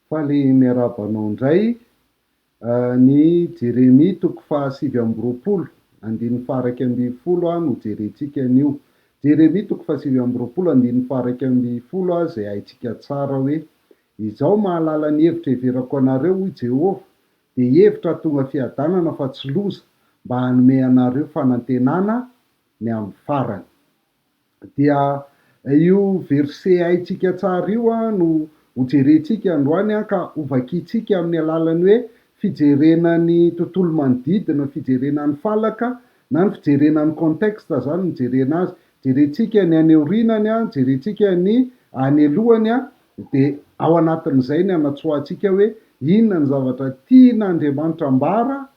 Faly miarahaba anao indray. Ny Jeremia toko faha-29, andininy faha-11 no jerentsika anio. Jeremia toko faha-29, andininy faha-11 izay haintsika tsara hoe, Izaho mahalala ny hevitra heverako anareo, hoy Jehovah, dia hevitra hahatonga fiadanana fa tsy loza, mba hanome anareo fanantenana ny amin'ny farany. Dia io verset haintsika tsara io no hojerentsika androany ka hovakintsika amin'ny alalan'ny hoe fijerena ny tontolo manodidina, fijerena ny falaka na ny fijerena ny contexte izany no jerena azy. Jerentsika ny any aorianany, jerentsika ny any alohany dia ao anatin'izay ny hanatsoahantsika hoe inona ny zavatra tian'Andriamanitra ambara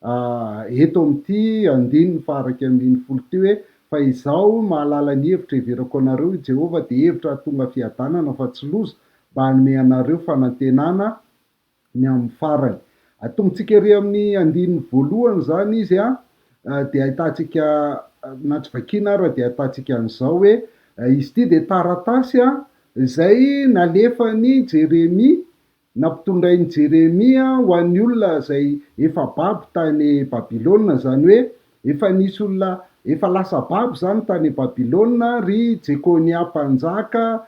Eto amin'ity andininy faha-11 ity hoe, Fa Izaho mahalala ny hevitra heverako anareo, hoy Jehovah, dia hevitra hahatonga fiadanana fa tsy loza, mba hanome anareo fanantenana ny amin'ny farany. Atombotsika ery amin'ny andininy voalohany izany izy, dia ahitantsika, na tsy vakiana ara, dia ahitantsika an'izao hoe, izy ity dia taratasy izay nalefan'i Jeremia Nampitondrain'i Jeremia ho an'ny olona izay efa babo tany Babylona, izany hoe efa nisy olona efa lasa babo izany tany Babylona, ry Jekonia mpanjaka,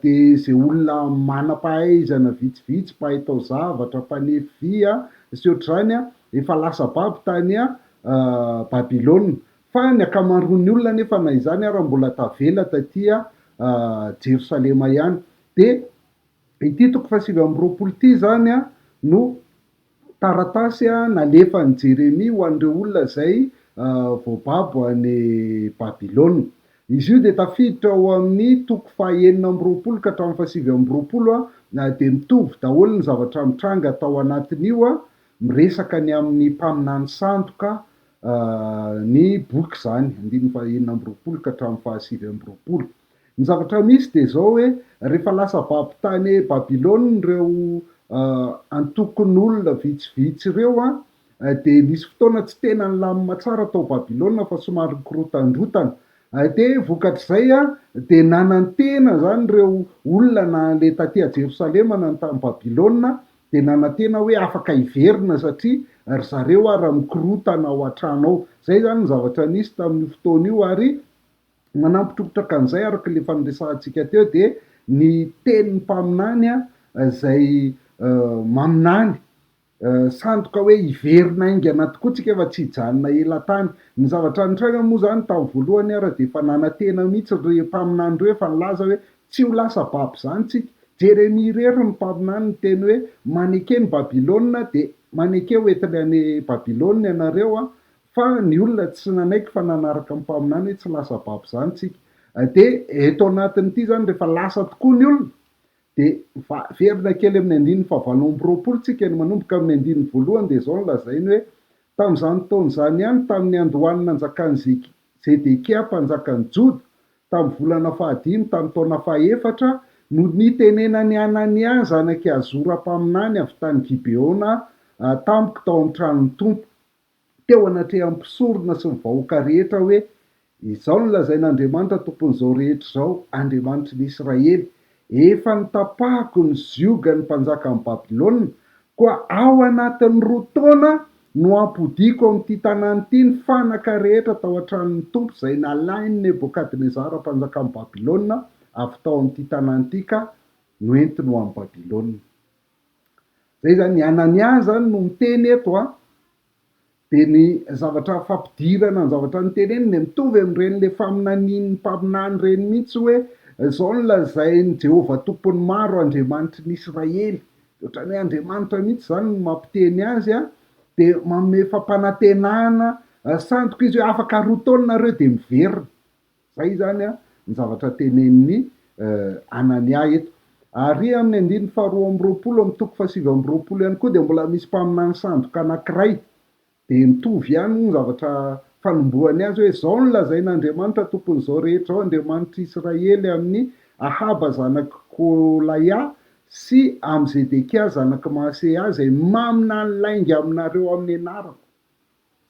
dia izay olona manam-pahaizana vitsivitsy, mpahay taozavatra, mpanefy vy, sy ohatr'izany, efa lasa babo tany Babylona. Fa ny ankamaroan'ny olona anefa na izany ara mbola tavela taty Jerosalema ihany. Dia Ity toko faha-29 ity izany no taratasy nalefan'i Jeremia ho an'ireo olona izay voababo any Babylona. Izy io dia tafiditra ao amin'ny toko faha-26 ka hatramin'ny faha-29, dia mitovy daholo ny zavatra mitranga tao anatin'io, miresaka ny amin'ny mpaminany sandoka ny boky izany, andininy faha-26 ka hatramin'ny faha-29. Ny zavatra misy dia izao hoe, rehefa lasa babo tany Babylona ireo antokon'olona vitsivitsy ireo dia nisy fotoana tsy tena nilamina tsara tao Babylona fa somary nikorotandrotana. Dia vokatr'izay dia nanantena izany ireo olona na ilay taty a Jerosalema na ny tany Babylona dia nanantena hoe afaka hiverina satria ry zareo ara mikorotana ao an-trano ao. Izay izany ny zavatra nisy tamin'io fotoana io ary Manampy trotraka an'izay araka ilay efa niresahantsika teo dia ny tenin'ny mpaminany izay maminany sandoka hoe hiverina haingana tokoa tsika fa tsy hijanona ela tany. Ny zavatra nitranga moa izany tamin'ny voalohany ara dia efa nanantena mihitsy ireo mpaminany ireo efa nilaza hoe tsy ho lasa babo izany tsika. Jeremia irery ny mpaminany niteny hoe maneke ny Babylona dia maneke ho entiny any Babylona ianareo Fa ny olona tsy nanaiky fa nanaraka ny mpaminany hoe tsy lasa babo izany tsika. Dia eto anatin'ity izany rehefa lasa tokoa ny olona dia miverina kely amin'ny andininy fahavalo amby roapolo tsika ny manomboka amin'ny andininy voalohany dia izao no lazainy hoe tamin'izany taona izany ihany tamin'ny andohan'ny nanjakan'i Zedekia mpanjakan'i Joda tamin'ny volana fahadimy tamin'ny taona fahefatra no nitenenan'i Hanania zanak'i Azora mpaminany avy tany Gibeona tamiko tao amin'ny tranon'ny Tompo teo anatrehan'ny mpisorona sy ny vahoaka rehetra hoe, Izao no lazain'Andriamanitra Tompon'izao rehetra izao, Andriamanitry ny Israely, Efa notapahako ny ziogan'ny mpanjakan'i Babylona, koa ao anatin'ny roa taona no hampodiako amin'ity tanàna ity ny fanaka rehetra tao an-tranon'ny Tompo izay nalain'i Nebokadnezara mpanjakan'i Babylona avy tao amin'ity tanàna ity ka noentiny ho any Babylona. Zay zany, i Anania zany no miteny eto an, dia ny zavatra fampidirana ny zavatra noteneniny dia mitovy amin'ireny le faminanian'ny mpaminany ireny mihitsy hoe izao no lazain'i Jehovah Tompon'ny maro Andriamanitry ny Israely, dia ohatran'ny hoe Andriamanitra mihitsy zany no mampiteny azy an, dia manome fampanantenana sandoka izy hoe afaka roa taona nareo dia miverina. Izay izany ny zavatra tenenin'i Anania eto. Ary amin'ny andininy faharoa amby roapolo amin'ny toko fahasivy amby roapolo ihany koa dia mbola misy mpaminany sandoka anankiray. Dia mitovy ihany moa ny zavatra fanombohany azy hoe izao no lazain'Andriamanitra Tompon'izao rehetra izao, Andriamanitr'i Israely amin'i Ahaba zanak'i Kolaia sy amin'i Zedekia zanak'i Mahaseia izay maminany lainga aminareo amin'ny anarako.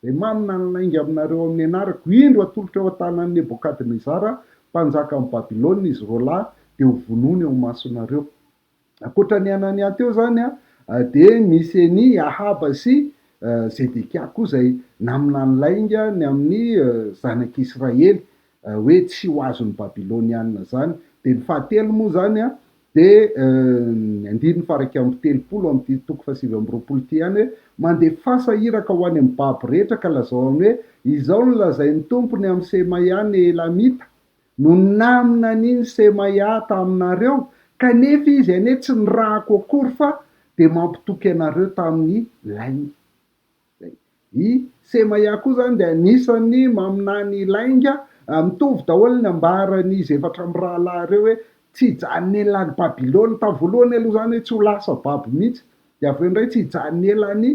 Izay maminany lainga aminareo amin'ny anarako, indro hatolotra eo an-tanan'i Nebokadnezara, mpanjakan'i Babylona, izy roalahy, dia hovonoina eo imasonareo. Ankoatra an'i Hanania teo izany dia misy an'i Ahaba sy Zedekia koa izay naminany lainga ny amin'ny zanak'Israely hoe tsy ho azon'ny Babyloniana izany. Dia ny fahatelo moa izany dia ny andininy faha-31 amin'ity toko faha-29 ity ihany hoe, Mandefasa iraka ho any amin'ny babo rehetra ka lazao aminy hoe, Izao no lazain'ny Tompo ny amin'i Semaia Nehelamita, no naminanian'i Semaia taminareo, kanefa izy anie tsy nirahako akory fa dia mampitoky anareo tamin'ny lainga. Zay. I Semaia koa izany dia anisan'ny maminany lainga, mitovy daholo ny ambaran'izy efatra mirahalahy ireo hoe tsy hijanona ela any Babylona, tamin'ny voalohany aloha izany hoe tsy ho lasa babo mihitsy, dia avy eo indray tsy hijanona ela any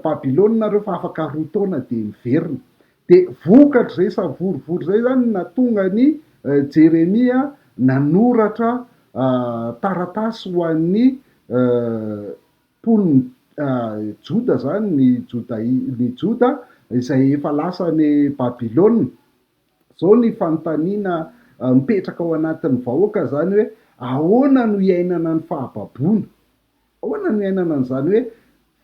Babylona nareo fa afaka roa taona dia miverina. Dia vokatr'izay savorovoro izay izany no nahatonga an'i Jeremia nanoratra taratasy ho an'ny mponin'i Joda izany, ny Jodai, ny Joda izay efa lasa any Babylona. Izao ny fanontaniana mipetraka ao anatin'ny vahoaka izany hoe, ahoana no iainana ny fahababoana? Ahoana no iainana an'izany hoe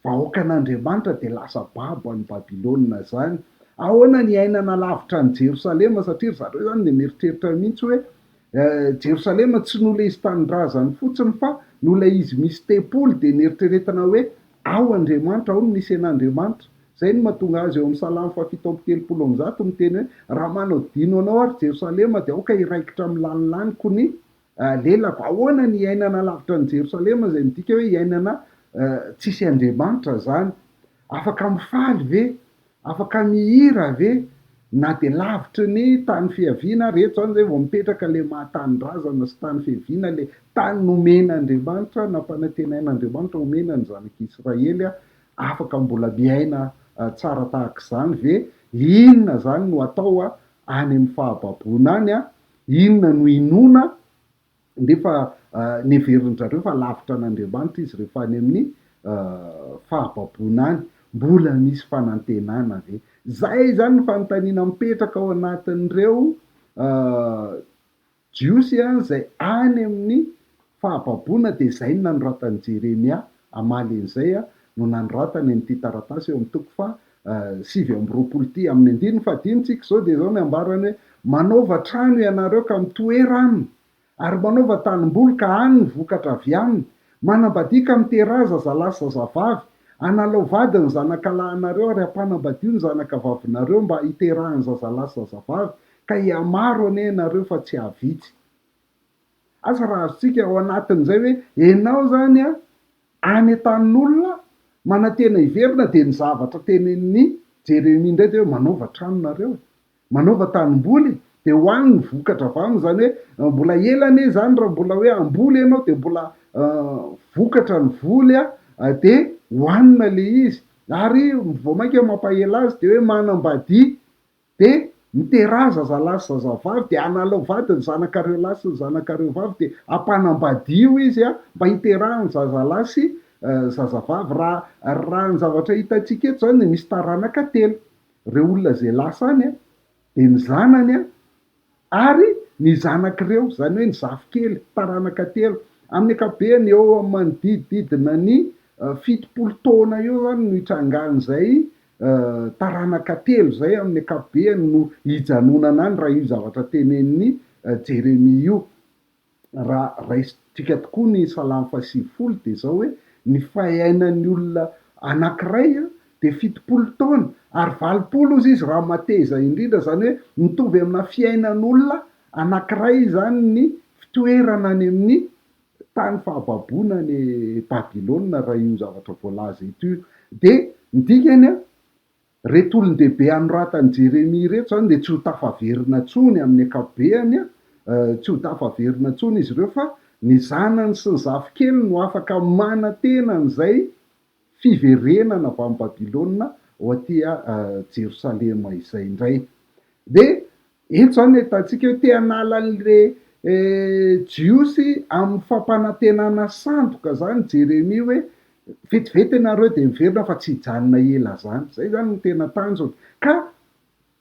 vahoakan'Andriamanitra dia lasa babo any Babylona izany? Ahoana ny iainana lavitra an'i Jerosalema satria ry zareo izany dia mieritreritra mihitsy hoe Jerosalema tsy noho ilay izy tanindrazany fotsiny fa noho ilay izy misy tempoly dia neritreretina hoe ao Andriamanitra, ao no misy an'Andriamanitra. Izay no mahatonga azy eo amin'ny Salamo faha-137 miteny hoe raha manadino anao aho ry Jerosalema dia aoka hiraikitra amin'ny lanilaniko ny lelako. Ahoana ny hiainana lavitra an'i Jerosalema izay midika hoe hiainana tsisy Andriamanitra izany? Afaka mifaly ve? Afaka mihira ve? Na dia lavitry ny tany fiaviana ary eto izany izay vao mipetraka ilay maha tanindrazana sy tany fiaviana, ilay tany nomen'Andriamanitra, nampanantenain'Andriamanitra homena ny zanak'Israely, afaka mbola miaina tsara tahaka izany ve? Inona izany no atao any amin'ny fahababoana any? Inona no inoana? Nefa neverin-dry zareo fa lavitra an'Andriamanitra izy rehefa any amin'ny fahababoana any. Mbola misy fanantenana ve? Izay izany ny fanontaniana mipetraka ao anatin'ireo Jiosy izay any amin'ny fahababoana dia izay no nanoratan'i Jeremia hamaly an'izay no nanoratany an'ity taratasy eo amin'ny toko faha 29 ity. Amin'ny andininy fahadimy tsika izao dia izao ny ambarany hoe, Manaova trano ianareo ka mitoera aminy, ary manaova tanimboly ka hano ny vokatra avy aminy, manambadia ka miteraha zazalahy sy zazavavy, analao vady ny zanakalahinareo ary ampanambadio ny zanakavavinareo mba hiterahany zazalahy sy zazavavy, ka hihamaro anie ianareo fa tsy hahavitsy. Asa raha azontsika ao anatin'izay hoe enao izany an, any an-tanin'olona, manantena hiverina dia ny zavatra tenenin'i Jeremia indray dia hoe manaova trano nareo e, manaova tanimboly e, dia ho any ny vokatra avy aminy, izany hoe mbola ela anie izany raha mbola hoe hamboly ianao dia mbola vokatra ny voly an, dia hohanina ilay izy, ary vao mainka mampahela azy dia hoe manambadia Dia miteraha zazalahy sy zazavavy, dia analao vady ny zanakareo lahy sy ny zanakareo vavy, dia ampanambadio izy mba hiterahany zazalahy sy zazavavy. Raha raha ny zavatra hitantsika eto izany dia misy taranaka telo, ireo olona izay lasa any, dia ny zanany, Ary ny zanak'ireo, izany hoe ny zafikely, taranaka telo. Amin'ny ankapobeny, eo amin'ny manodidididina ny 70 taona eo izany no hitrangan'izay taranaka telo izay amin'ny ankapobeny no hijanonana any raha io zavatra tenenin'i Jeremia io. Raha raisintsika tokoa ny Salamo faha-90 dia izao hoe, ny faiainan'ny olona anankiray dia 70 taona, ary 80 hozy izy raha mateza indrindra, izany hoe mitovy amina fiainan'olona anankiray izany ny fitoerana any amin'ny tany fahababoana any Babylona raha io zavatra voalaza eto io. Dia ny dikany an, Ireto olon-dehibe anoratan'i Jeremia ireto izany dia tsy ho tafaverina intsony amin'ny ankapobeany, tsy ho tafaverina intsony izy ireo fa ny zanany sy ny zafikeliny no afaka manantena an'izay fiverenana avy any Babylona ho aty Jerosalema izay indray. Dia eto izany ahitantsika hoe te hanala an'ilay Jiosy amin'ny fampanantenana sandoka izany Jeremia hoe vetivety ianareo dia miverina fa tsy hijanona ela izany. Izay izany no tena tanjona. Ka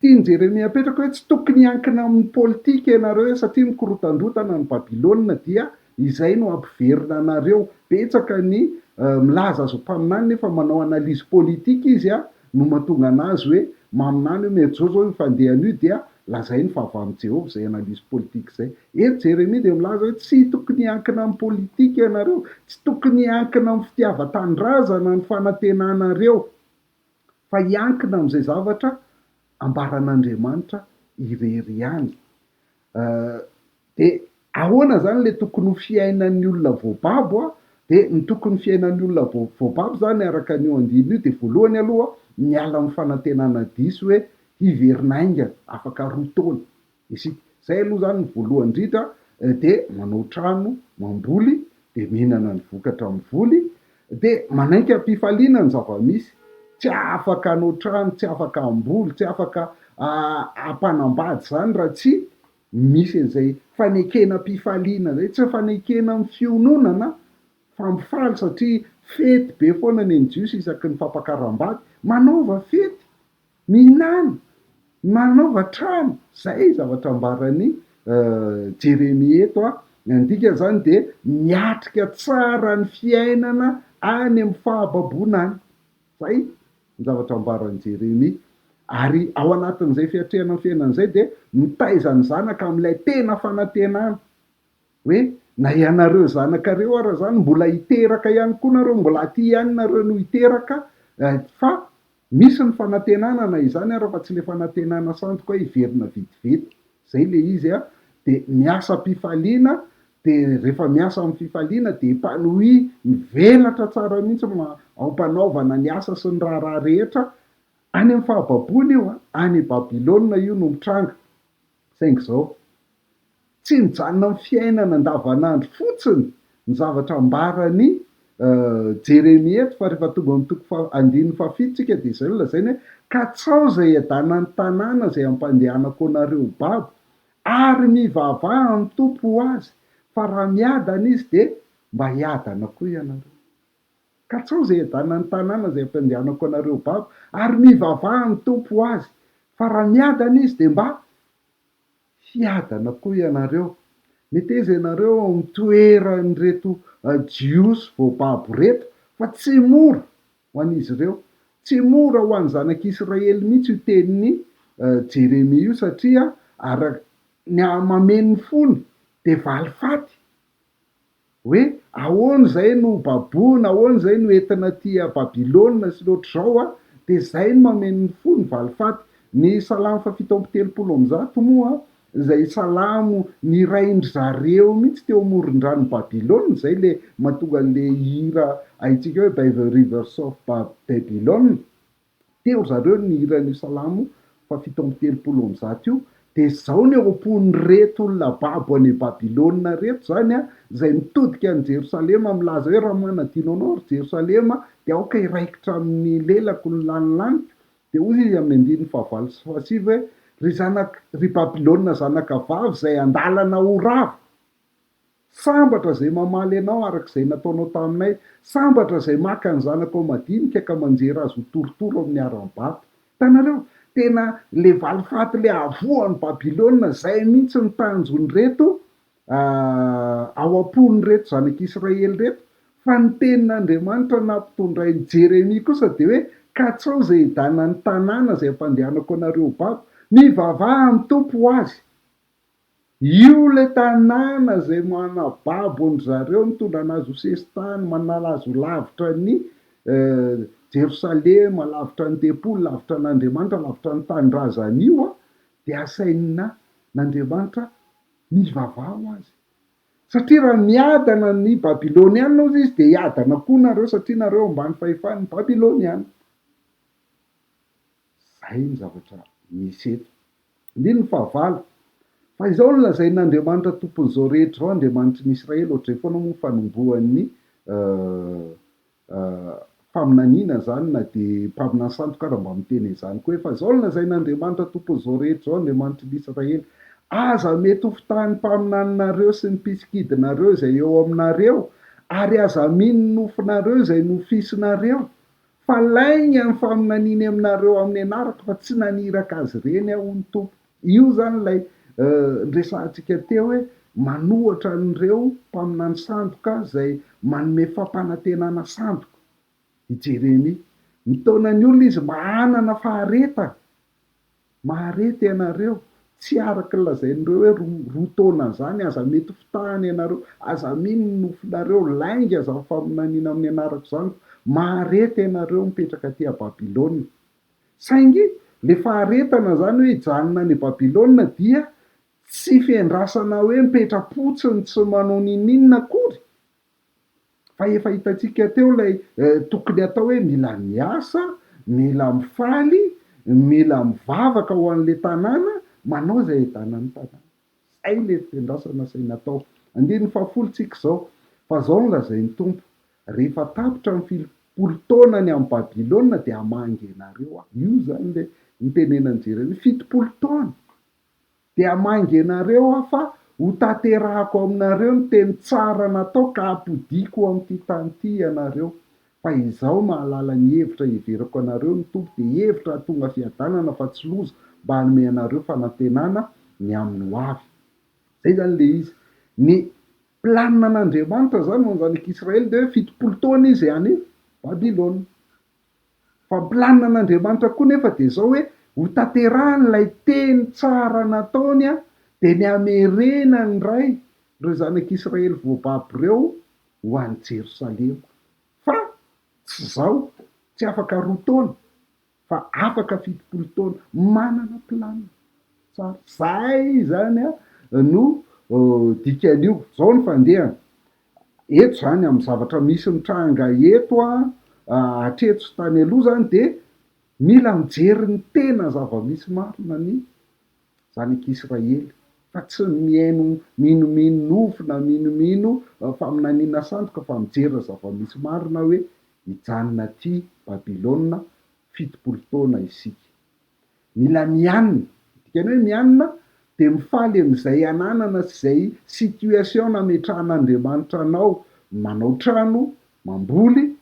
tian'i Jeremia apetraka hoe tsy tokony hiankina amin'ny politika ianareo hoe satria mikorotandrotana ny Babylona dia Izay no hampiverina anareo. Betsaka ny milaza azy ho mpaminany nefa manao analyse politique izy no mahatonga anazy hoe maminany hoe mety zao zao io fandehany io dia lazainy fa avy amin'i Jehovah izay analyse politique izay. Eto Jeremia dia milaza hoe tsy tokony hiankina amin'ny politika ianareo, tsy tokony hiankina amin'ny fitiavan-tanindrazana ny fanantenanareo fa hiankina amin'izay zavatra ambaran'Andriamanitra irery ihany. Dia ahoana izany ilay tokony ho fiainan'ny olona voababo a? Dia ny tokony fiainan'ny olona voababo izany araka an'io andininy io dia voalohany aloha miala amin'ny fanantenana diso hoe hiverina haingana afaka roa taona isika. Izay aloha izany ny voalohany indrindra dia manao trano, mamboly dia mihinana ny vokatra amin'ny voly dia manaiky am-pifaliana ny zava-misy. Tsy afaka hanao trano, tsy afaka hamboly, tsy afaka hampanambady izany raha tsy misy an'izay fanekena am-pifaliana izay. Tsy fanekena amin'ny fiononana fa mifaly satria fety be foana ny an'ny Jiosy isaky ny fampakaram-bady. Manaova fety! Mihinàna, manaova trano, izay zavatra ambaran'i Jeremia eto an, ny dikany izany dia miatrika tsara ny fiainana any amin'ny fahababoana any, izay ny zavatra ambaran'i Jeremia, ary ao anatin'izay fiatrehana ny fiainana izay dia mitaiza ny zanaka amin'ilay tena fanantenana, hoe na ianareo zanakareo ara izany mbola hiteraka ihany koa nareo, mbola aty ihany nareo no hiteraka fa Misy ny fanantenana na izany ara fa tsy le fanantenana sandoka hoe hiverina vetivety, zay le izy a, de miasa am-pifaliana de rehefa miasa amin'ny fifaliana de épanoui, mivelatra tsara mihitsy ma ao am-panaovana ny asa sy ny raharaha rehetra, any amin'ny fahababoana io a, any Babylona io no mitranga, Saingy izao, tsy mijanona amin'ny fiainana andavanandro fotsiny ny zavatra ambaran'i Jeremia eto, fa rehefa tonga ao amin'ny toko faha, andininy fahafito isika dia izay no lazainy hoe, Katsaho izay hiadanan'ny tanàna izay ampandehanako anareo ho babo, ary mivavaha amin'ny Tompo ho azy, fa raha miadana izy dia mba hiadana koa ianareo. Katsaho izay hiadanan'ny tanàna izay ampandehanako anareo babo, ary mivavaha amin'ny Tompo ho azy, fa raha miadana izy dia mba hiadana koa ianareo. Meteza ianareo ao amin'ny toeran'ireto Jiosy voababo ireto, fa tsy mora ho an'izy ireo. Tsy mora ho an'ny zanak'Israely mihitsy io tenin'i Jeremia io, satria araka ny mameno ny fony dia valifaty. Hoe ahoana izay no baboina, ahoana izay no entina aty Babylona sy ny ohatr'izao a, dia izay no mameno ny fo, ny valifaty. Ny salamo faha-137 moa, izay salamo nirain-dry zareo mihitsy teo amoron-dranon'i Babylona, izay ilay mahatonga an'ilay hira haintsika hoe By the rivers of Babylon. Teo ry zareo nihira an'io salamo faha-137 io, dia izao ny ao am-pon'ireto olona babo any Babylona ireto izany, izay mitodika any Jerosalema milaza hoe, Raha manadino anao, ry Jerosalema, dia aoka hiraikitra amin'ny lelako ny lanilaniko. Dia hoy izy amin'ny andininy fahavalo sy fahasivy hoe, Ry zanak', ry Babylona zanakavavy izay an-dalana ho rava! Sambatra izay mamaly anao araka izay nataonao taminay, sambatra izay maka ny zanakao madinika ka manjera azy ho torotoro amin'ny haram-bato. Hitanareo? Tena ilay valifaty ilay havoan'i Babylona, izay mihitsy ny tanjon'ireto ao am-pon'ireto zanak'Israely ireto. Fa ny tenin'Andriamanitra nampitondrain'i Jeremia kosa dia hoe, Katsao izay hidanan'ny tanàna izay ampandehanako anareo ho babo, mivavaha amin'ny Tompo ho azy. Io ilay tanàna izay manababo an-dry zareo, mitondra an'azy ho sesitany, manala azy ho lavitra an'i Jerosalema, lavitra ny tempoly, lavitra an'Andriamanitra, lavitra ny tanindrazany io, dia asain'Andriamanitra mivavaha ho azy. Satria raha miadana ny Babyloniana, hozy izy, dia hiadana koa nareo, satria nareo ambany fahefan'ny Babyloniana. Izay ny zavatra misy eto. Andininy fahavalo, Fa izao no lazain'Andriamanitra Tompon'izao rehetra izao, Andriamanitry ny Israely, ohatr'izay foana moa ny fanombohan'ny faminaniana izany, na dia mpaminany sandoka ara mba miteny an'izany koa hoe, Fa izao no lazain'Andriamanitra Tompon'izao rehetra izao, Andriamanitry ny Israely, Aza mety ho fitahin'ny mpaminaninareo sy ny mpisikidinareo izay eo aminareo, ary aza mino ny nofinareo izay nofisinareo, Fa lainga ny faminaniany aminareo amin'ny anarako fa tsy naniraka azy ireny aho hoy ny Tompo. Io izany ilay niresahantsika teo hoe manohatra an'ireo mpaminany sandoka izay manome fampanantenana sandoka i Jeremia. Mitaona ny olona izy mba hanana faharetana. Mahareta ianareo, tsy araka ny lazain'ireo hoe roa taona izany, aza mety fitahana ianareo, aza mino ny nofinareo, lainga izany faminaniana amin'ny anarako izany, fa mahareta ianareo mipetraka aty a Babylona. Saingy le faharetana izany hoe hijanona any Babylona dia tsy fiandrasana hoe mipetra-potsiny tsy manao n'inon'inona akory, Fa efa hitantsika teo ilay tokony atao hoe mila miasa, mila mifaly, mila mivavaka ho an'ilay tanàna, manao izay ahitanan'ny tanàna. Izay ilay fiandrasana asaina atao. Andininy fahafolo tsika izao. Fa izao no lazain'ny Tompo, Rehefa tapitra ny filopolo taona ny amin'i Babylona dia hamangy anareo Aho. Io izany ilay nitenenan'i Jeremia, 70 taona. Dia hamangy anareo aho fa ho tanterahako aminareo ny teny tsara natao ka hampodiako ho amin'ity tany ity ianareo. Fa izaho mahalala ny hevitra heveriko anareo ny Tompo dia hevitra hahatonga fiadanana fa tsy loza mba hanome anareo fanantenana ny amin'ny ho avy. Izay izany ilay izy. Ny planina an'Andriamanitra izany ho an'ny zanak'Israely dia hoe 70 taona izy any Babylona. Fa ny planina an'Andriamanitra koa nefa dia izao hoe ho tanterahiny ilay teny tsara nataony dia ny hamerenany indray ireo zanak'Israely voababo ireo ho any Jerosalema. Fa tsy izao, tsy afaka roa taona fa afaka 70 taona. Manana planina tsara. Izay izany no dikan'io. Izao ny fandehany. Eto izany amin'ny zavatra misy mitranga eto hatreto sy tany aloha izany dia mila mijery ny tena zava-misy marina ny zanak'Israely fa tsy mihaino minomino nofy na minomino faminaniana sandoka fa mijery ny zava-misy marina hoe hijanona aty Babylona 70 taona isika. Mila mianina. Ny dikany hoe mianina dia mifaly amin'izay ananana sy izay situation nametrahan'Andriamanitra anao, manao trano, mamboly,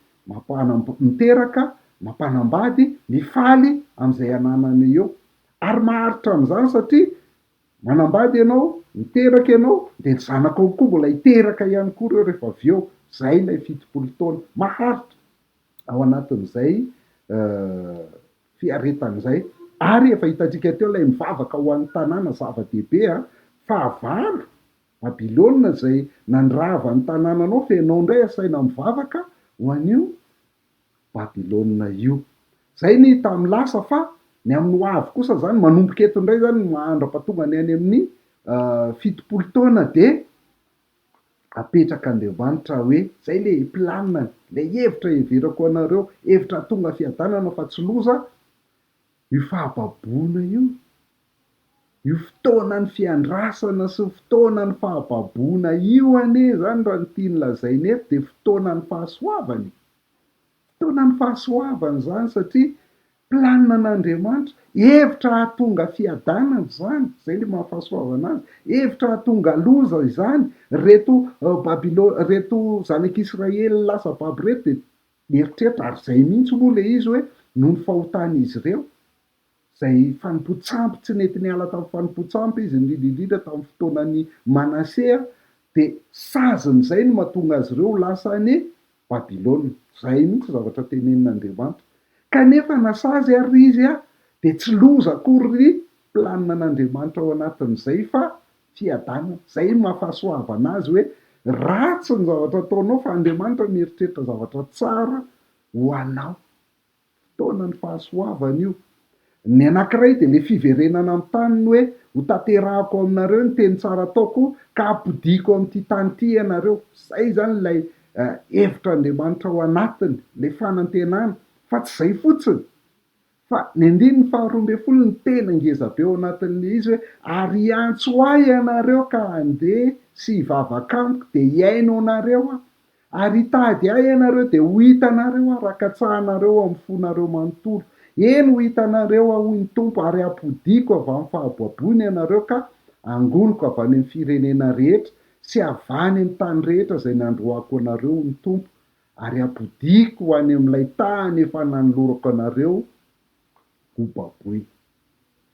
miteraka, mampanambady, mifaly amin'izay ananana eo. Ary maharitra amin'izany satria manambady ianao, miteraka ianao, dia ny zanakao koa mbola hiteraka ihany koa ireo rehefa avy eo. Izay ilay 70 taona. Maharitra ao anatin'izay fiaretana izay ary efa hitantsika teo ilay mivavaka ho an'ny tanàna zava-dehibe a, fahavalo, Babylona izay nandrava ny tanànanao fa ianao indray asaina mivavaka ho an'io Babylona io. Izay ny tamin'ny lasa fa ny amin'ny ho avy kosa izany manomboka eto indray izany mandra-pahatonga ny any amin'ny 70 taona dia Apetrak'Andriamanitra hoe, zay le planiny, le hevitra heverako anareo, hevitra hahatonga fiadanana fa tsy loza, io fahababoana io, io fotoanan'ny fiandrasana sy fotoanan'ny fahababoana io anie zany raha ny tiany lazaina eto dia fotoanan'ny fahasoavana e! Fotoanan'ny fahasoavana izany satria planina an'Andriamanitra, hevitra hahatonga fiadanana izany, izay ilay maha fahasoavana azy, hevitra hahatonga loza izany, ireto Babylona, ireto zanak'Israely lasa babo ireto dia mieritreritra, ary izay mihitsy moa ilay izy hoe noho ny fahotan'izy ireo, izay fanompoan-tsampy, tsy nety niala tamin'ny fanompoan-tsampy izy, indrindra indrindra tamin'ny fotoanan'i Manasea, dia sazin'izay no mahatonga azy ireo ho lasa any Babylona. Izay mihitsy zavatra tenenin'Andriamanitra. Kanefa na sazy ary izy dia tsy loza akory ny planina an'Andriamanitra ao anatin'izay fa fiadanana. Izay no maha fahasoavana azy hoe ratsy ny zavatra ataonao fa Andriamanitra mieritreritra zavatra tsara ho anao. Fotoanan'ny fahasoavana io. Ny anankiray dia ilay fiverenana amin'ny taniny hoe, ho tanterahako aminareo ny teny tsara ataoko ka hampodiako amin'ity tany ity ianareo. Izay izany ilay hevitr'Andriamanitra ao anatiny, ilay fanantenana. Fa tsy izay fotsiny, fa ny andininy faharoa ambin'ny folo no tena ngeza be ao anatin'ilay izy hoe, ary hiantso ahy ianareo ka handeha sy hivavaka amiko dia hihaino anareo aho. Ary hitady Ahy ianareo, dia ho hitanareo Aho, raha katsahanareo amin'ny fonareo manontolo. Eny, ho hitanareo Aho, hoy ny Tompo, ary hampodiako avy amin'ny fahababoana ianareo ka hangoniko avy any amin'ny firenena rehetra sy avy any amin'ny tany rehetra izay nandroahako anareo, hoy ny Tompo, ary hampodiako ho any amin'ilay tany efa nanolorako anareo ho baboina.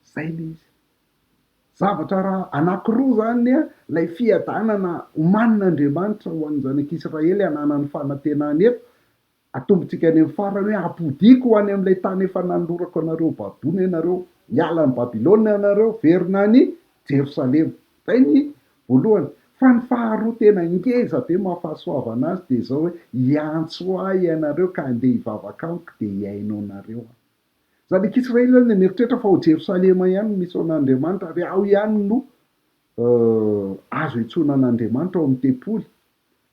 Izay ilay izy. Zavatra raha anankiroa izany ilay fiadanana omanin'Andriamanitra ho an'ny zanak'Israely hananany fanantenana eto, Atombontsika any amin'ny farany hoe hampodiako ho any amin'ilay tany efa nanolorako anareo ho baboina ianareo. Miala any Babylona ianareo, verina any Jerosalema. Izay ny voalohany. Fa ny faharoa tena ngeza be maha fahasoavana azy dia izao hoe hiantso ahy ianareo ka handeha hivavaka amiko dia hihaino anareo aho. Zanak'Israely izany dia mieritreritra fa ao Jerosalema ihany no misy an'Andriamanitra ary ao ihany no azo iantsoana an'Andriamanitra ao amin'ny tempoly.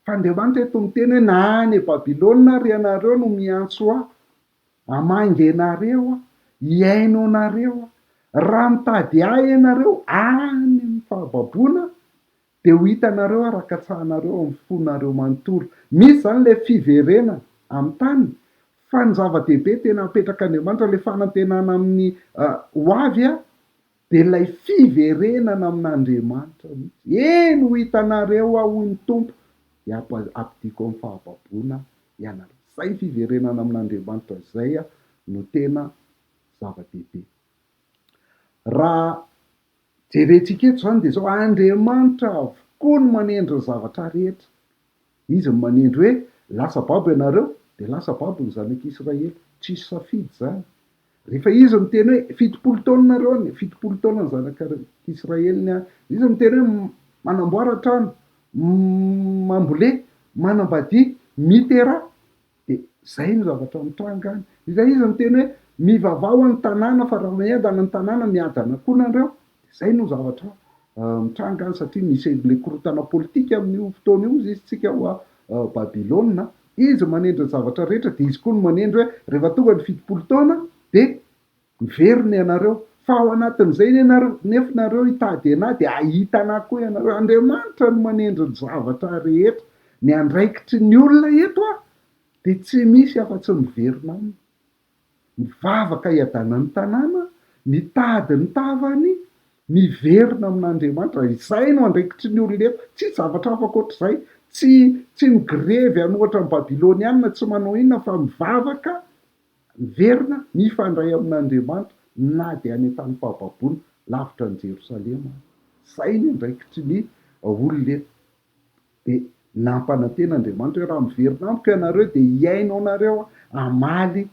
Fa Andriamanitra eto miteny hoe na any Babylona ary ianareo no miantso ahy, hamangy anareo aho, hihaino anareo aho. Raha mitady ahy ianareo any amin'ny fahababoana, dia ho hitanareo aho raha katsahanareo amin'ny fonareo manontolo. Misy izany ilay fiverenana amin'ny taniny, fa ny zava-dehibe tena apetrak'Andriamanitra, ilay fanantenana amin'ny ho avy, Dia ilay fiverenana amin'Andriamanitra mihitsy. Eny, ho hitanareo aho, hoy ny Tompo, dia hampidiko amin'ny fahababoana ianareo. Izay fiverenana amin'Andriamanitra izay no tena zava-dehibe. Raha jerentsika eto izany dia izao, Andriamanitra avokoa no manendry ny zavatra rehetra. Izy no manendry hoe lasa babo ianareo, dia lasa babo ny zanak'Israely. Tsisy safidy izany. Rehefa izy miteny hoe 70 taona nareo any, 70 taona ny zanak'Israely ny any. Izy miteny hoe manamboara trano, mambole, manambadia, miteraha. Dia izay no zavatra mitranga any. Rehefa izy miteny hoe mivavaha ho an'ny tanàna fa raha miadana ny tanàna, miadana koa nareo. Dia izay no zavatra mitranga any satria misy an'ilay korontana politika amin'io fotoana io hozy izy tsika ao Babylona. Izy manendry ny zavatra rehetra dia izy koa no manendry hoe rehefa tonga ny 70 taona dia miverina ianareo. Fa ao anatin'izay anie nareo nefa nareo hitady anah dia hahita anah koa ianareo. Andriamanitra no manendry ny zavatra rehetra. Ny andraikitry ny olona eto dia tsy misy afa-tsy miverina aminy. Mivavaka hiadanan'ny tanàna, mitady ny tavany, miverina amin'Andriamanitra. Izay no andraikitry ny olona eto. Tsisy zavatra hafa ankoatr'izay. Tsy tsy migrevy an'ohatra ny Babylonianina, tsy manao inona fa mivavaka, miverina, mifandray amin'Andriamanitra na dia any an-tany fahababoana lavitra an'i Jerosalema aza. Izay ny andraikitry ny olona eto. Dia nampanantena Andriamanitra hoe, Raha miverina amiko ianareo, dia hihaino anareo Aho, hamaly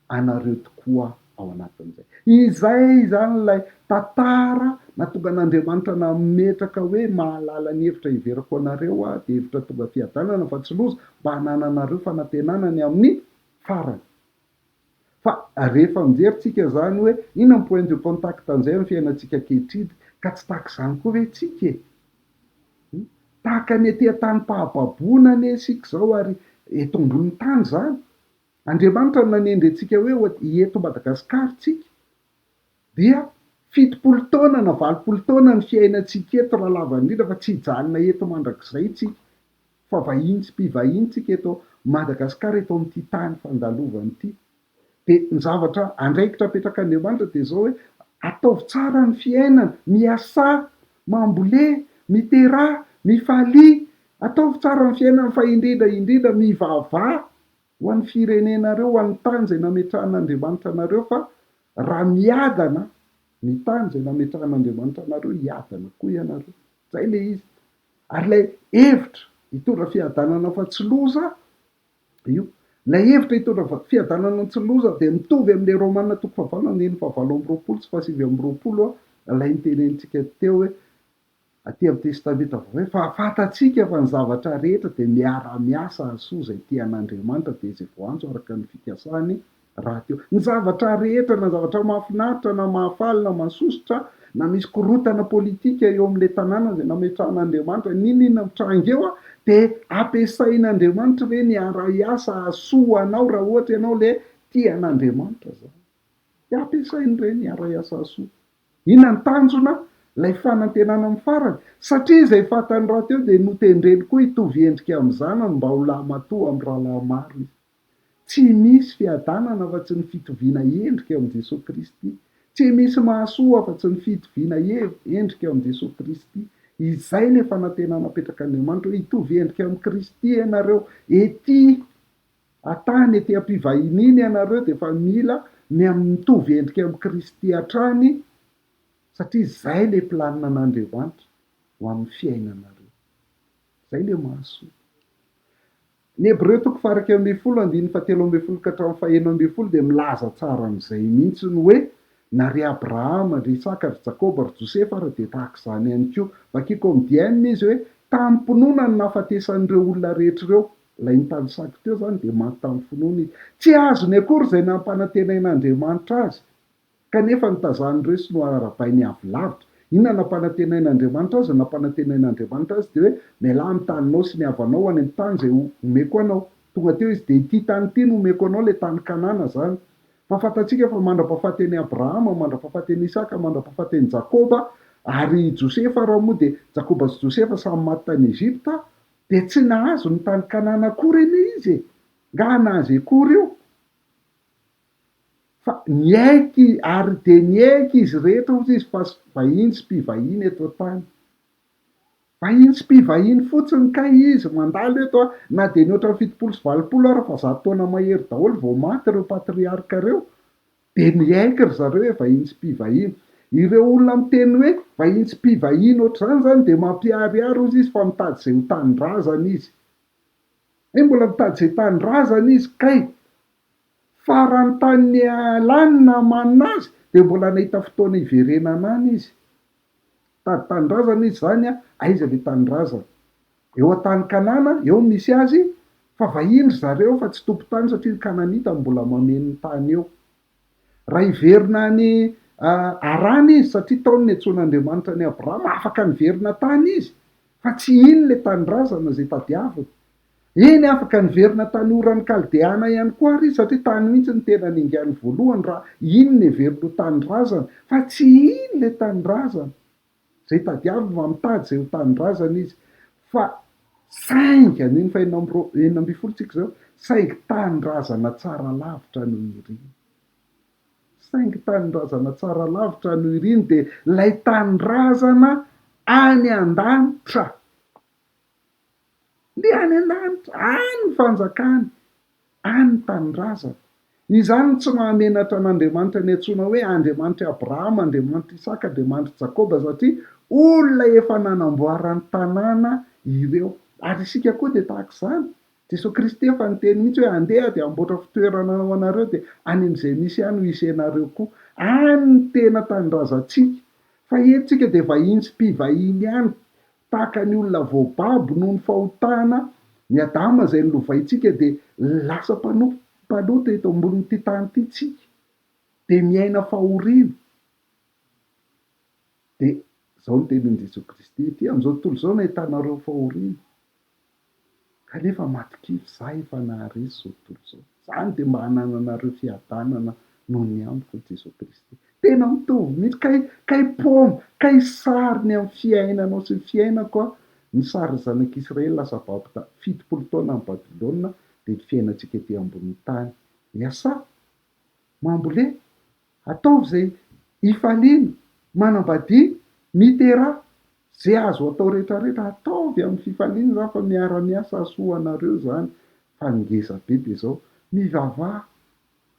anareo tokoa Aho ao anatin'izay. Izay izany ilay tantara nahatonga an'Andriamanitra nametraka hoe, Mahalala ny hevitra heveriko anareo Aho, dia hevitra tonga fiadanana fa tsy loza, mba hanananareo fanantenana ny amin'ny farany. Fa rehefa mijery tsika izany hoe, inona ny point de contact an'izay amin'ny fiainantsika ankehitriny, ka tsy tahaka izany koa ve tsika e? Tahaka ny ety an-tanim-pahababoana anie isika izao ary eto ambonin'ny tany izany. Andriamanitra no nanendry antsika hoe ho eto Madagasikara isika. Dia 70 taona na 80 taona ny fiainantsika eto raha lava indrindra fa tsy hijanona eto mandrakizay isika. Fa vahiny sy mpivahiny isika eto Madagasikara eto amin'ity tany fandalovana ity. Dia ny zavatra andraikitra apetrak'Andriamanitra dia izao hoe, ataovy tsara ny fiainana, miasà, mambolè, miteraha, mifalia, ataovy tsara ny fiainana fa indrindra indrindra mivavaha ho an'ny firenenareo, ho an'ny tany izay nametrahan'Andriamanitra anareo fa raha miadana ny tany izay nametrahan'Andriamanitra anareo, hiadana koa ianareo. Izay ilay izy. Ary ilay hevitra hitondra fiadanana fa tsy loza Io. Ilay hevitra hitondra fiadanana tsy loza dia mitovy amin'ilay Romana toko fahavalo andininy fahavalo amby roapolo sy faha-29 ilay notenenintsika teo hoe aty amin'ny Testamenta Vaovao hoe fa fantatsika fa ny zavatra rehetra dia miara-miasa hahasoa izay tia an'Andriamanitra dia izay voaantso araka ny fikasany rahateo. Ny zavatra rehetra na zavatra mahafinaritra na mahafaly na mahasosotra na misy korontana politika eo amin'ilay tanàna izay nametrahan'Andriamanitra, n'inon'inona mitranga eo dia ampiasain'Andriamanitra ireny hiara-hiasa hahasoa anao raha ohatra ianao ilay tia an'Andriamanitra izany. Dia ampiasainy ireny hiara-hiasa hahasoa. Inona ny tanjona? Ilay fanantenana amin'ny farany. Satria izay fantany rahateo dia notendreny koa hitovy endrika amin'ny zanany mba ho lahimatoa amin'ny rahalahy maro izy. Tsy misy fiadanana afa-tsy ny fitoviana endrika eo amin'i Jesoa Kristy. Tsy misy mahasoa afa-tsy ny fitoviana endrika eo amin'i Jesoa Kristy. Izay ilay fanantenana apetrak'Andriamanitra hoe hitovy endrika amin'i Kristy ianareo. Ety an-tany, ety am-pivahiniana ianareo dia efa mila mitovy endrika amin'i Kristy hatrany. Satria izay ilay planina an'Andriamanitra ho amin'ny fiainanareo. Izay ilay mahasoa. Ny Hebreo toko faha-11 andininy fahatelo ambin'ny folo ka hatramin'ny faha-16 dia milaza tsara an'izay mihitsy ny hoe, Na ry Abrahama, ry Isaka, ry Jakoba, ry Josefa ary dia tahaka izany ihany koa. Vakiko ao amin'ny DM izy hoe, Tamim-pinoana no nahafatesan'ireo olona rehetra ireo. Ilay nitanisako teo izany dia maty tamin'ny finoana izy. Tsy azony akory izay nampanantenain'Andriamanitra azy. Kanefa notazan'ireo sy noharabainy avy lavitra. Inona nampanantenain'Andriamanitra azy? Ny nampanantenain'Andriamanitra azy dia hoe, Mialà amin'ny taninao sy ny havanao ho any amin'ny tany izay homeko anao. Tonga teo izy dia ity tany ity no homeko anao, ilay tany Kanana izany. Fa fantatsika fa mandra-pahafaty an'i Abrahama, mandra-pahafaty an'i Isaka, mandra-pahafaty an'i Jakoba, ary i Josefa raha moa dia Jakoba sy Josefa samy maty tany Egypta, dia tsy nahazo ny tany Kanana akory anie izy e! Nga nahazo akory io? Fa niaiky ary dia niaiky izy rehetra hozy izy fa vahiny sy mpivahiny eto an-tany. Vahiny sy mpivahiny fotsiny kay izy mandalo eto a, na dia nihoatra ny 80 sy 80 ara fa 100 taona mahery daholo vao maty ireo patriarka ireo, dia niaiky ry zareo hoe vahiny sy mpivahiny. Ireo olona miteny hoe vahiny sy mpivahiny ohatr'izany izany dia mampiharihary hozy izy fa mitady izay ho tanindrazana izy. Hay mbola mitady izay tanindrazana izy kay. Fa raha ny tany nialany nahamanina azy dia mbola nahita fotoana hiverenana any izy. Mitady tanindrazana izy izany an, aiza ilay tanindrazana? Eo an-tany Kanana, eo no misy azy, fa vahiny ry zareo fa tsy tompon-tany satria ny Kananita no mbola mameno ny tany eo. Raha hiverina any Harana izy satria tao no niantsoan'Andriamanitra an'i Abrahama, afaka niverina tany izy, fa tsy iny ilay tanindrazana izay tadiaviny. Eny, afaka niverina tany Oran'ny Kaldeana ihany koa àry izy, satria tany mihitsy no tena niaingàny voalohany, raha iny no heveriny ho tanindrazana. Fa tsy iny ilay tanindrazana. Izay tadiaviny fa mitady izay ho tanindrazana izy. Fa saingy, andininy fahenina amby roa, 16 tsika izao, saingy tanindrazana tsara lavitra no iriny. Saingy tanindrazana tsara lavitra no iriny, dia ilay tanindrazana any an-danitra. Ny any an-danitra, any ny fanjakany, any ny tanindrazany. Izany no tsy mahamenatra an'Andriamanitra ny antsoina hoe Andriamanitr'i Abrahama, Andriamanitr'i Isaka, Andriamanitr'i Jakoba, satria olona efa nanamboarany tanàna ireo. Ary isika koa dia tahaka izany. Jesoa Kristy efa niteny mihitsy hoe andeha dia hamboatra fitoerana ho anareo dia any amin'izay misy ahy no hisy anareo koa. Any ny tena tanindrazantsika. Fa eto tsika dia vahiny sy mpivahiny ihany. Tahaka ny olona voababo noho ny fahotana, ny Adama izay nolovaintsika dia lasa mpanompo mpanota eto ambonin'ity tany ity tsika, dia miaina fahoriana. Dia izao no tenin'i Jesoa Kristy, Ety amin'izao tontolo izao no ahitanareo fahoriana. Kanefa matokia fa Izaho efa naharesy izao tontolo izao. Izany dia mba hanananareo fiadanana noho ny amiko, hoy Jesoa Kristy. Tena mitovy mihitsy. Kay, kay paoma, kay sary ny amin'ny fiainanao sy ny fiainako an! Ny sarin'ny zanak'Israely lasa babo ta, 70 taona any Babylona, dia ny fiainantsika ety ambonin'ny tany. Miasà, mambolea, ataovy izay hifaliana, manambadia, miteraha, Ze azo atao rehetra rehetra ataovy amin'ny fifaliana zany fa miara miasa hahasoa anareo zany fa ny ngeza be de zao mivavaha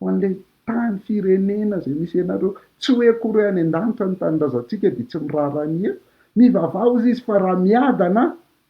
ho an'ilay tany firenena zay misy anareo tsy hoe akory hoe any an-danitra ny tanindrazantsika de tsy miraharaha ny eto mivavaha ozy izy fa raha miadana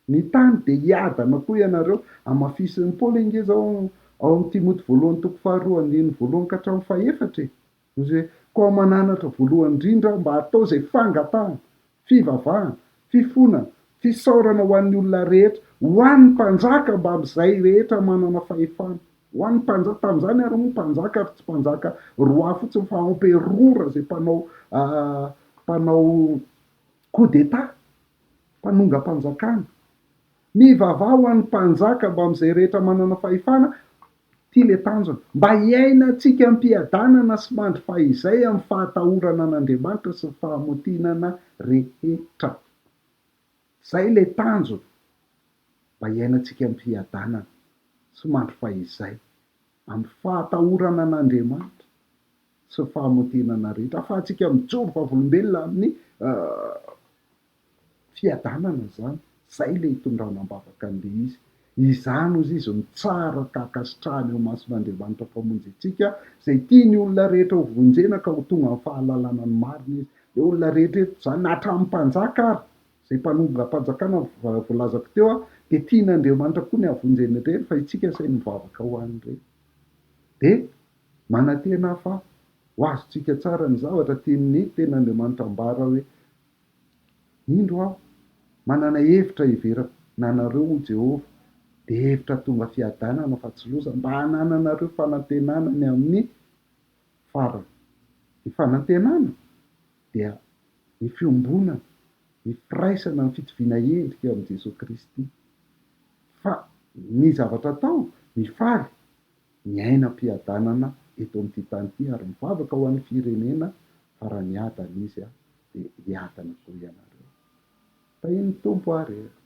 ny tany de hiadana koa ianareo hamafisin'i Paoly ange zao ao amin'ny Timoty voalohany toko faharoa andininy voalohany ka hatramin'ny fahefatra e. Hoy izy hoe, Koa mananatra voalohany indrindra aho mba hatao izay fangatahana, fivavahana, fifonana, fisaorana ho an'ny olona rehetra, ho an'ny mpanjaka mbamin'izay rehetra manana fahefana. Ho an'ny mpanjaka, tamin'izany ary moa mpanjaka ary tsy mpanjaka roi fotsiny fa emperora izay mpanao mpanao coup d'Etat, mpanongam-panjakana. Mivavaha ho an'ny mpanjaka mbamin'izay rehetra manana fahefana, ity ilay tanjona, mba hiainantsika am-piadanana sy mandry fahizay amin'ny fahatahorana an'Andriamanitra sy ny fahamotinana rehetra. Izay ilay tanjona, mba hiainantsika am-piadanana sy mandry fahizay amin'ny fahatahorana an'Andriamanitra sy ny fahamotinana rehetra, ahafahantsika mijoro vavolombelona amin'ny Fiadanana izany, izay ilay itondrana am-bavaka an'ilay izy. Izany hozy izy no tsara ka ankasitrahana eo imason'Andriamanitra Mpamonjy antsika, izay tia ny olona rehetra ho vonjena ka ho tonga amin'ny fahalalana ny marina izy. Ilay olona rehetra eto izany, na hatramin'ny mpanjaka ary, izay mpanongam-panjakana voalazako teo, dia tian'Andriamanitra koa ny hahavonjy an'ireny fa isika asainy mivavaka ho an'ireny. Dia manantena aho fa ho azontsika tsara ny zavatra tian'ny Tenin'Andriamanitra ambara hoe, Indro aho, manana hevitra heverina anareo, hoy Jehovah, dia hevitra tonga fiadanana fa tsy loza, mba hanananareo fanantenana ny amin'ny farany. Ny fanantenana dia ny fiombonana, ny firaisana, ny fitoviana endrika eo amin'i Jesoa Kristy. Fa ny zavatra atao, mifaly, miaina am-piadanana eto amin'ity tany ity ary mivavaka ho an'ny firenena fa raha miadana izy dia hiadana koa ianareo. Tahian'ny Tompo ary e!